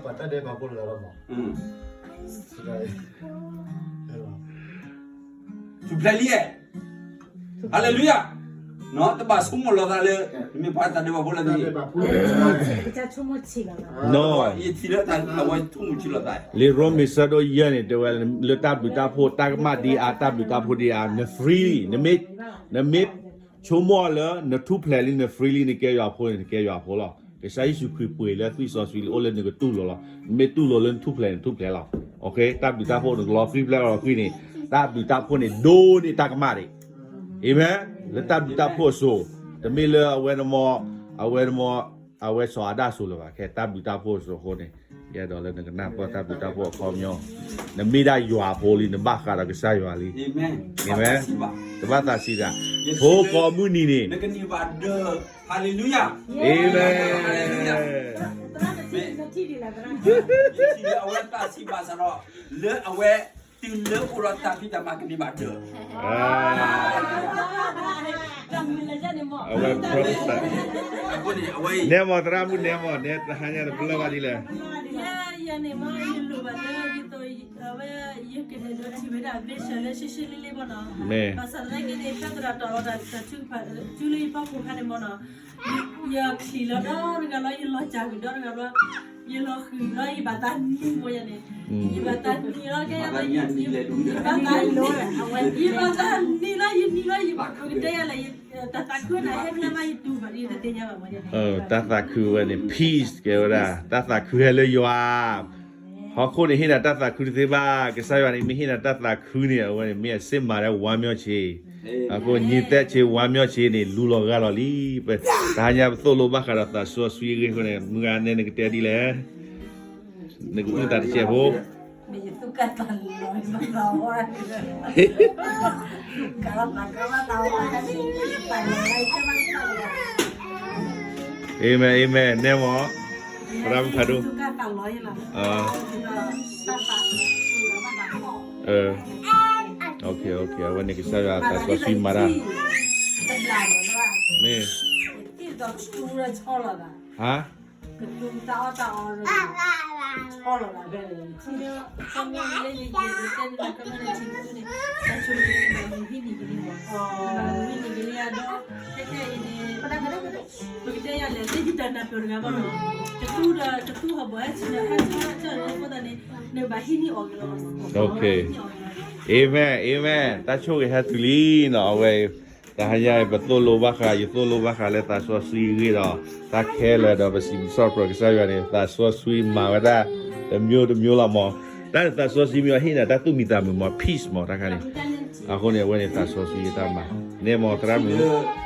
ပှၤတၢ်ဒဲးဘးဖိလၢလီၤမး, ထူၣ်ဖျဲးလံ, ဟၤလ့လူယၤ, တဘၣ်ဆိကမိၣ်လီၤသးလၢ နမ့ၢ်ပှၤတၢ်ဒဲးဘးဖိလၢတဂ့ၤ, ယထံၣ်လၢအဝဲဆိကမိၣ်ဆံးလီၤသး, လံာ်ရိမ့ၤဆၢဒိၣ်ယဲၢ်န့ၣ် တဲဝဲလၢတၢ်ဘျုးတၢ်ဖှိၣ် တၢ်ကမၣ်ဒ်အါ တၢ်ဘျုးတၢ်ဖှိၣ်ဒ်အါ န free လံ, နမ့ၢ်ဆိကမိၣ်လၢ နထူၣ်ဖျဲးလံ န free လံ နကဲယွၤဖိန့ၣ် နကဲယွၤဖိလီၤ. ကစၢ်ယ့ၣ်ၡူးခရံာ်ပှ့ၤလၢသွံၣ်စီဆှံလံ အိၣ်လၢနကတူၢ်လိာ်လီၤ. နမ့ၢ်တူၢ်လိာ်လၢနထူၣ်ဖျဲးန့ၣ် နထူၣ်ဖျဲးလီၤ. တၢ်ဘျုးတၢ်ဖှိၣ်နကလီၤ free ဖျဲးလီၤ free န့ၣ် တၢ်ဘျုးတၢ်ဖှိၣ်န့ၣ် ဒိၣ်န့ၢ်တၢ်ကမၣ်ဒံး, အၤမ့ၣ်, လၢတၢ်ဘျုးတၢ်ဖှိၣ်အစိၤ, တမ့ၢ်လၢအဝဲနမီၤ, အဝဲနမီၤ, အဝဲစီၤအၤဒၣ်အစိၤလၢၤဘၣ်, ခဲတၢ်ဘျုးတၢ်ဖှိၣ်အစိၤအဃိန့ၣ်, ယအဲၣ်ဒိးလၢနကနၢ်ပၢၢ်တၢ်ဘျုးတၢ်ဖှိၣ်အခီပညီ, နမ့ၢ်ဒၣ်ယွၤဖိလံ နဘၣ်ဃးဒီးကစၢ်ယွၤလံ, အၤမ့ၣ်, တဘၣ်သးဆံးတၢ်, ဖိကိးမုၢ်နံၤန့ၣ်, ဟၤလ့လူယၤ, အၤမ့ၣ်, အဝဲသးဆံးဘၣ်ဆၣ်ဒီး, လၢအဝဲ, တုၤလၢအိၣ်ဒီးတၢ်ဖံးတၢ်မၤကန့ၢ်ဘၣ်ဒၢး, အဝဲ, နဲမီၤသရၣ်မုၣ်နဲမီၤ နဲတဟါညါတပလၢၢ်ဘၣ်ဒ်လဲၣ်, ယၤန့ၣ်မ့ၢ်ယလိၣ်ဘၣ်လၢယသိး, အဝဲ, ယကဟဲဒီးထံၣ်ဝဲဒၣ် vision လၢရှဲရှဲလ့လ့ဘၣ်နီၤ, ဘၣ်ဆၣ်သနာ်က့န့ၣ် ဖဲသရၣ်တီၤလီၤတၢ်စုလၢယဖီခိၣ်ခါန့ၣ်မ့ၢ်နီၤ, ယချံးလီၤဒီတဂၤလီၤ ယလီၤစၢ်ကွံာ်ဒီတဂၤလီၤ, ယလီၤဃုာ်လီၤ ယဘၣ်သးနံၤမ့ၢ်ယၤန့ၣ်, ယဘၣ်သးနံၤလီၤ ကဲယၤ, ယဘၣ်သးနံၤလီၤ ယနံၤလီၤ ယဘၣ်ကတဲယၤလဲၣ်, တၢ်သးခုနၤဟဲဖဲလဲၣ်မးယတူၢ်ဘၣ်ယတသ့ၣ်ညါဘၣ်မ့ၢ်ယၤန့ၣ်, တၢ်သးခုဝဲန့ၣ် peace ကဲဝဲဒၣ် တၢ်သးခုဟဲလၢယွၤ ဟီၣ်ခိၣ်န့ၣ်ဟ့ၣ်နၤတၢ်သးခုတသ့ဘၣ်, ကစၢ်ယွၤန့ၣ် မ့ၢ်ဟ့ၣ်နၤတၢ်သးခုန့ၣ် အဝဲန့ၣ် မ့ၢ်အစ့မၤဒၣ်ဝါမၠီၣ်ဆ့, အဃိ ညီသက်ခြင်း ဝါမၠီၣ်ဆ့န့ၣ် လူလီၤဂာ်လီၤလံ. တဟါညါပသိၣ်လိဘၣ်ဃးဒီးသးစီဆှံအဂ့ၢ်အဃိန့ၣ် မုၢ်ဂၤနဲန့ၣ်ကတဲဒ်လဲၣ်, နကအုၣ်သးတစဲးဖိ Amen, amen, နဲမီၤ, သရၣ်မုၣ်ဖးဒိၣ်, အဝဲန့ၣ်ကစၢ်ယွၤသးစီဆှံမၤတၢ်, မ့ၢ်, ဟါ, Amen, amen, တၢ်ဆိၣ်ဂ့ၤဟဲတုၤလံနီၤ, အဝဲ တဟါညါအံၤ ပသိၣ်လိဘၣ်ဃး ယသိၣ်လိဘၣ်ဃးလၢသးစီဆှံအဂ့ၢ်ဒီး တၢ်ခဲလၢာ်ဒီး ပစံးဘျုးစံးဖှိၣ်ကစၢ်ယွၤန့ၣ် သးစီဆှံမၤဝဲဒၣ် တမျိုးတမျိုးလီၤမး, တၢ်န့ၣ်သးစီဆှံမ့ၢ်အဟ့ၣ်နၤတၢ်သူၣ်မံသးမုာ်မး peace မး တၢ်ခါန့ၣ်, အဃိန့ၣ် အဝဲန့ၣ်သးစီဆှံတၢ်မၤ, နဲမီၤသရၣ်မုၣ်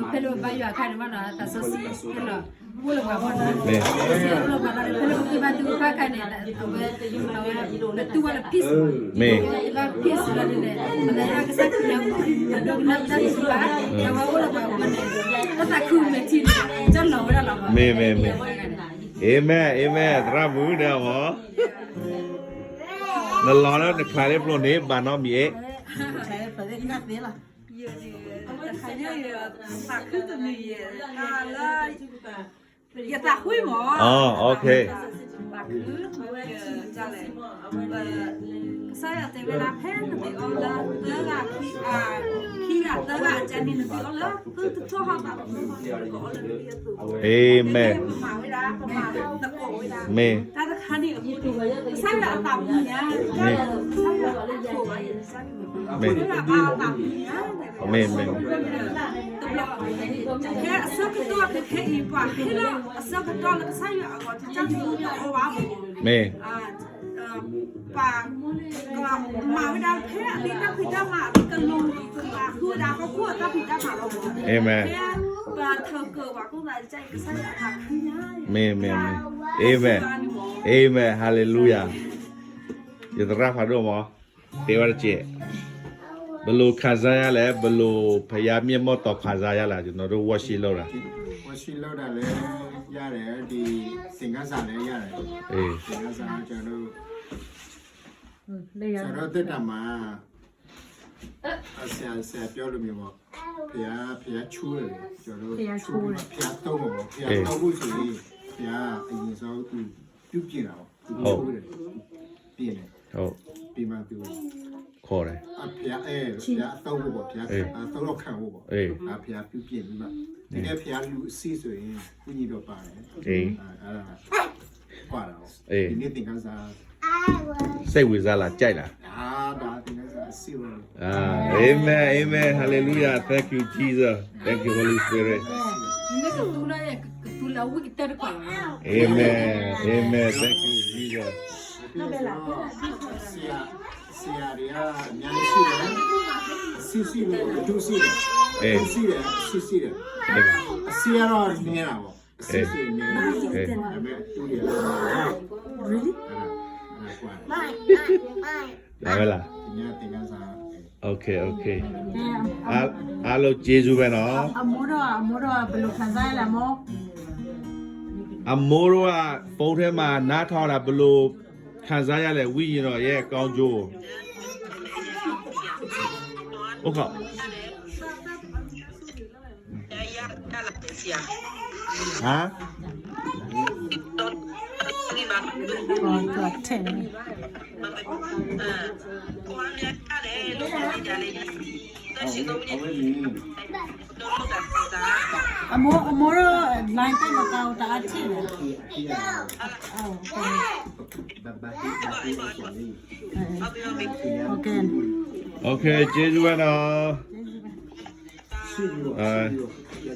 ဖဲလၢပဘါယွၤအခါန့ၣ်မ့ၢ်နီၤ သးစီဆှံလီၤ, အိၣ်လၢပှၤမ့ၢ်နီၤ, မ့ၢ်, ဖဲလၢပကဘါထုကဖၣ်အခါန့ၣ် အဝဲ, အဝဲ, ပသူဝဲလၢ peace မ့ၢ်, လၢ peace လီၤဒ်လဲၣ်, အဝဲကစၢ်ခရံာ်, အဒိကနၣ်တၢ်ထုကဖၣ်, အဝဲအိၣ်လၢပှၤအဃိန့ၣ်, တၢ်သးခုမ့ၢ်ထံၣ်န့ၣ်, တၢ်လီၤဝဲဒၣ်လီၤမး, မ့ၢ်, မ့ၢ်, မ့ၢ်, Amen, amen, သရၣ်မုၣ်ဒဲးမ့ၢ်, နလီၤလၢနချါလၢပျိန့ၣ် ဘၣ်နီတမံၤအံၤ ယသးခုမး, သးခု, ကစၢ်ယွၤတဲဝဲဒၣ် ဖဲနမ့ၢ်အီၣ်လၢသၢဂၤ, ခံဂၤသၢဂၤအကျါန့ၣ် နမ့ၢ်အီၣ်လၢသုတထီၣ်ဟီၣ်ဘၣ်, ပမ့ၢ်အီၣ်လၢသုအသိး, အၤမ့ၣ်, မ့ၢ်, တၢ်တခါန့ၣ်အဃိန့ၣ် ကစၢ်ယွၤအသးမုာ်ညါ, ကစၢ်ယွၤအသးမုာ်ညါ, မ့ၢ်, မ့ၢ်, ဖဲအဆၢကတီၢ်ခဲအံၤ ပှၤဟ့ၣ်လီၤအဆၢကတီၢ်လၢကစၢ်ယွၤအဂီၢ် တၢ်တမူတအိၣ်ဘၣ်မ့ၢ်, မ့ၢ်, ပှၤမၤဝဲဒၣ်ဖဲအလံာ်တၢ်ဖံးတၢ်မၤ ကလူၤဃုာ်ဝဲဒၣ်ဟီၣ်ခိၣ်အတၢ်ဖံးတၢ်မၤလီၤမ့ၢ်, အၤမ့ၣ်, ဖဲပှၤထၢကၢၣ်ပှၤကိးဂၤကစၢ်ယွၤအသးခုညါ, မ့ၢ်, မ့ၢ်, အၤမ့ၣ်, အၤမ့ၣ်, ဟါလ့လူယၤ, ယသရၣ်ဖးဒိၣ်မး တဲဝဲတက့ၢ်, ဘယ်လိုခံစားရလဲ, ဘယ်လို ဘုရားမျက်မှောက်တော် ခံစားရလဲ, ကျွန်တော်တို့ worship လုပ်တာ, worship လုပ်တာလည်းရတယ်, ဒီသင်ခန်းစာလည်းရတယ်, သင်ခန်းစာကကျွန်တော်တို့, ကျွန်တော်တို့အသက်တာမှာ ဆရာဆရာပြောလို့မျိုးပေါ့, ဘုရားဘုရားချိုးတယ်, ကျွန်တော်တို့ချိုးပြီးမှဘုရားသုံးမှာပေါ့, ဘုရားသုံးဖို့ဆိုရင် ဘုရားအရင်ဆုံးသူ ပြုပြင်တာပေါ့။ ဟုတ် သူချိုးတယ်။ ပြင်တယ်။ ဟုတ် ပြင်မှသူ ခေါ်တယ်။ အဖျားအဲဖျားအသုံးဖို့ပေါ့။ ဖျားအဲအသုံးတော့ခံဖို့ပေါ့။ အဲ အဖျားပြုပြင်ပြီးမှ တကယ်ဖျားလူအစစ်ဆိုရင် ကုညီတော့ပါတယ်။ အဲ အဲဒါကွာတာပေါ့။ အဲ ဒီနေ့သင်ခန်းစာ စိတ်ဝင်စားလား ကြိုက်လား။ အာဒါသင်ခန်းစာအစစ်ပါ အာ Amen, Amen, Hallelujah. Thank you, Jesus. Thank you, Holy Spirit. Amen, Amen. Thank you, Jesus. ဆရာဆရာတွေကအများကြီးရှိတယ်။ စစ်စစ်လို့အထူးစစ်တယ်။ အဲ အထူးစစ်တယ်။ စစ်စစ်တယ်။ အဲ အစစ်ကတော့နည်းတာပေါ့။ အဲ စစ်စစ်နည်းတာ။ အဲ ဒါပေမဲ့အထူးတွေက Really? ဒါပဲလား။ သင်ခန်းစာ Okay, okay. အားလုံးကျေးဇူးပဲနော်။ အမိုးတို့ကအမိုးတို့ကဘယ်လိုခံစားရလဲမိုး။ အမိုးတို့က ဖုန်းထဲမှာနားထောင်တာ ဘယ်လိုခံစားရလဲ။ ဝိညာဉ်တော်ရဲ့ကောင်းကျိုး။ ဟုတ်ခါ ဟမ် အမိုးအမိုးတို့ line တမကောင်းတအားထီၣ်လဲၣ်. Okay, okay, ကျေးဇူးပဲနော်. အဲ